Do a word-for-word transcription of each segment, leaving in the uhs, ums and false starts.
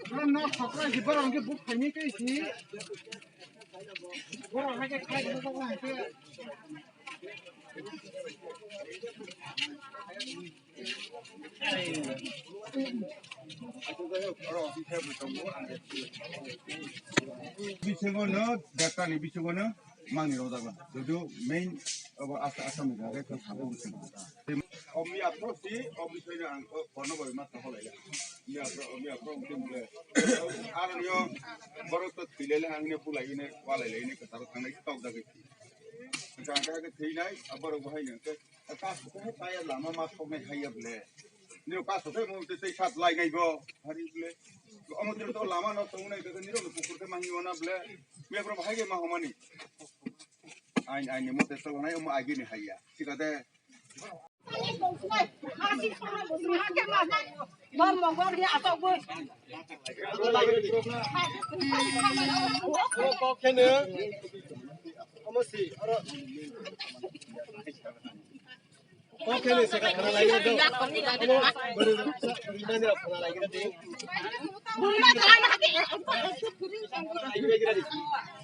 Bro, no, sakra si, bro, ang ke book khaini kai si. Bro, ha ke khai, bro, bro, ha ke. Bisingo no, data ni bisingo no, mangni rojak la. Jojo main, abo asa, asa ni jaga khe sabo bisingo. Omi apro si, omi soina ang, o, kono bai ma to holai la. Omi apro, omi apro, omi apro. Aro yo, borok to thilele ang ne bulai ne, walai le ne, kataro thangnai tok jaga. Kangka ke thinai, aborok bo hai ne, Kaso khe taya lama ma thoknai haiya ble. Niro kaso khe mo tei sat lai nai bo. Hari ble. Omo tiro to lama no tongnai khe niro no pukur khe mangi wana ble. Mepro bahai khe ma homani. Ain, ain ni mote tolonai omo agi ni haiya. Sikade. Kok kene. Omo si, oro. Kok kene saka khana lai do. Omo, bari sa, rimani rok khana lai do.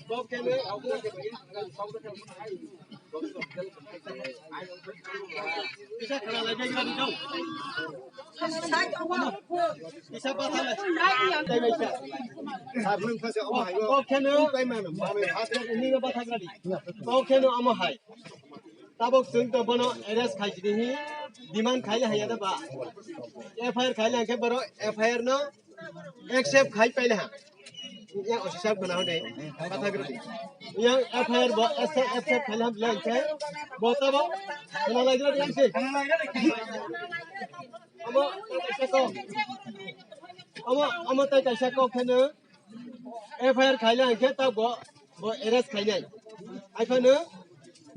Kok kene, Kok keno omo hai. Tabok chwng to bono arrest khai sini hi demand khai le haya da ba. F I R khai le hwnkhe boro F I R no accept khai paile ha. Yang officer khuna hode. Kata giri. Yang F I R bo accept, accept khai le ha bla hwnkhe. Bo tabo khuna lai giri yang se. Omo tai kaisa kok. Omo, omo tai kaisa kok kheno F I R khai le hwnkhe ta bo, bo arrest khai nai. Ai phano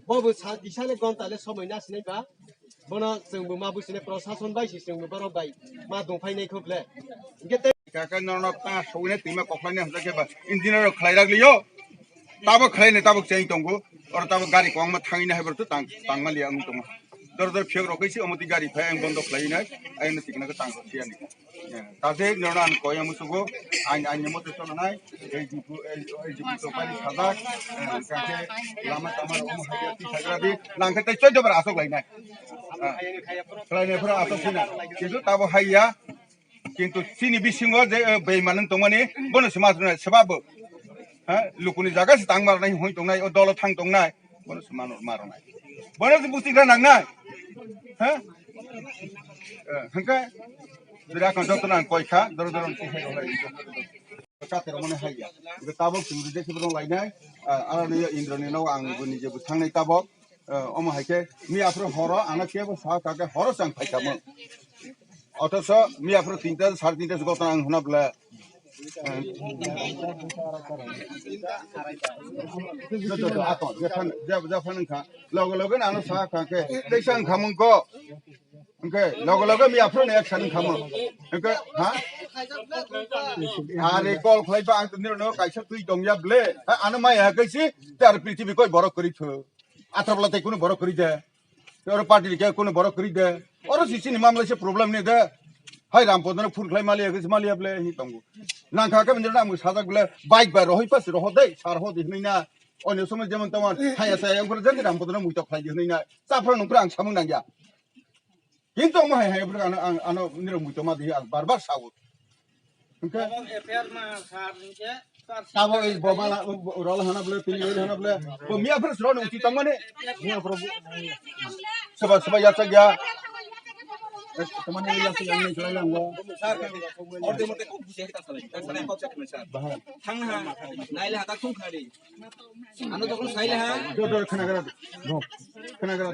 bo bo sa kisa le gonta le somoi na sinai ba. Bono chwng bo ma businai, prosason bai si chwng bo borok bai ma dong phai nai kho ble. Hwnkhe tei Kaka norno ta sogwina tima koklai ni hamjak khe ba engineer rok khlai rak liyo. Tabok khlai ni tabok cheng tongo. Oro tabok gari kwbangma thangwi nai hai borok tang, tang ma liya wng tongo. Dor dor phiyok rok kaisi omo twi gari phai ang bondo khlai nai. Ayang no tikna khe tang rok phiya ni. Tate norno ang koi ang musugo. Ang, ang ni mote cholo nai. Ei jipu, ei, ei jipu to bari sajak. Ang khe lama tama rok omo hai ya twi sagra di. Nang khe tei choddo bar asok lai nai. Khlai nai phuru asok sina. Kintu tabo hai ya. Kintu chini bisingo je, eh, beiman wng tongmani, bono se ma rwnai, sebabo. Ha? Lukuni jaga se tang ma rwnai, hoi tongnai, o dolo thang tongnai, bono se ma, ma rwnai. Bono se busti gra nangnai. Ha? Eh, hwnkhe, jera kon joto nang koi kha, doro doro ni hai rwnai. Kate rok mani hai ya. Tabok chwng reject khe rwng lainai, ah, aroni Indroni no ang bo nije bo thangnai tabok. Eh, omo hai khe miya phuru horo ano kebo sa kha khe horo chang phai kha mo. Othocho miya phuru tinta, sare tinta se gotton ang huna bwle. Eh, jo, jo, jo, ato, jephan, jep-, jephan wngkha. Loge loge no ano sa kha khe, teisa wngkha mung ko. Hwnkhe loge loge miya phuru no action wngkha mo. Hwnkhe, ha? Are call khlai ba ang to nirok no kaisa twi tong ya bwle. Ha, ano maya kaisi, te aro prithibi koi borok kwrwi thw. Atrapla tei kunu borok kwrwi de. Oro party ni khe kunu borok kwrwi de. Oro sisi ni mamla se problem ni de. Hai Rampodono phone khlai maliya khe maliya ble hi tongo. Nang kha khe bini nang sajak ble bike bai rohoi pas roho dei sar ho di hinai na. Onyo somoi jemon tomon haya saya ungkura jeng Rampodono muitok khlai di hinai na. Chapra nungkura ang samung nang ya. Kintu omo hai hai bwrwk ano, ang, ano nirok muitok ma di ang bar bar sao. Hwnkhe F I R ma sar hwnkhe sar. Tabo ei bo mala, bo rol hana bole, tini rol hana bole. Bo miya phuru sro no uti tongmani. Miya phuru. Soba, soba yachak ya. Tomani ya se yang ni chulai lang bo. Sir, order mote kok busi hai ta salai. Ta salai kok chat sir. Bahai. Thang ha. Naile ha ta thung khari. Ano tokon saile ha. Do do khana gara. Khana gara.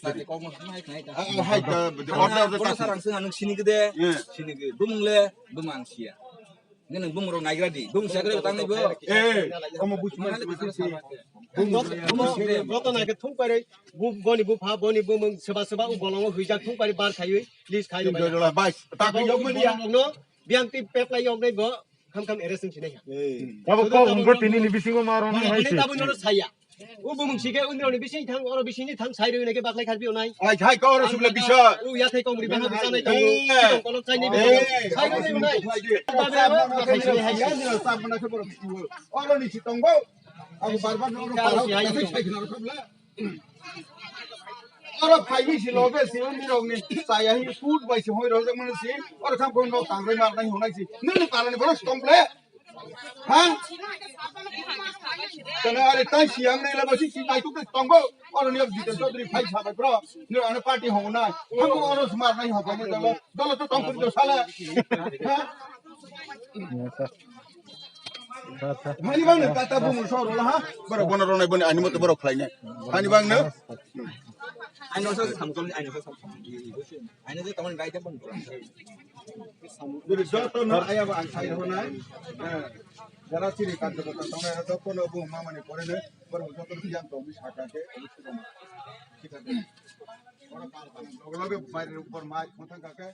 Sir, kok mo hai khai ta. Ah, hai ta, order, order. Kono ta. Sir, ang sing anung sini gede. Yeah. Sini gede. Bumung le, bumang sia. Nini bumung rok naigra di. Bumung sakre tang ni bo. Eh, omo busi ma, busi ma. Joto naikhe thung pairwi, bu-, boni bupha, boni bumung, soba soba u bolongo huijak thung pairwi bar khaiwi, list khaiwi. Tin jola bai. Ta bai yok mani ya. Biyang ti pek lai yok dai bo, kham kham arrest wng sinai. Abo kok hwngo tini ni bisingo ma rwna hai se. Tabuk nono saya. U bumung sike undro ni bising thang, oro bising ni thang, sai rwi nai khe baklai kharbi onai. Ai, hai ko oro sugla bisa. U ya thai kong ri bang bisa nai kong. Eh. Kong kolok sai ni. Eh. Sai rwi nai. Oro ni si tongo. Ang bar bar no oro para sai khna ro khabla. Oro phai ni si loge si undi rok ni chaya hi food bai si hoi rojak mani si. Oro kham kon no tang rai mar nai honai si. Nini para ni bono si tong ble. Ha? Kana are tai si ang nei laba si si tai tuk tongo. Oro ni Jiten Chaudhary phai sa bai bro. Ni ane party hong nai. Kham oro si mar nai ho bai dalo. Dalo to tong pun do sala. Ha? Hani bang ne kata bu muso ro ha. Borok bono ronai boni ani moto borok khlai nai. Hani bang ne. Ani moso samkom ani moso samkom. Ani je tomon bai ta bon. Jadi joto no aya ba ang sai ro nai. Jara chiri kan joto tong nai joto no bu mama ni pore ne. Borok joto yang tong bi saka ke. Loge loge bai ro por mai khotang ka ke.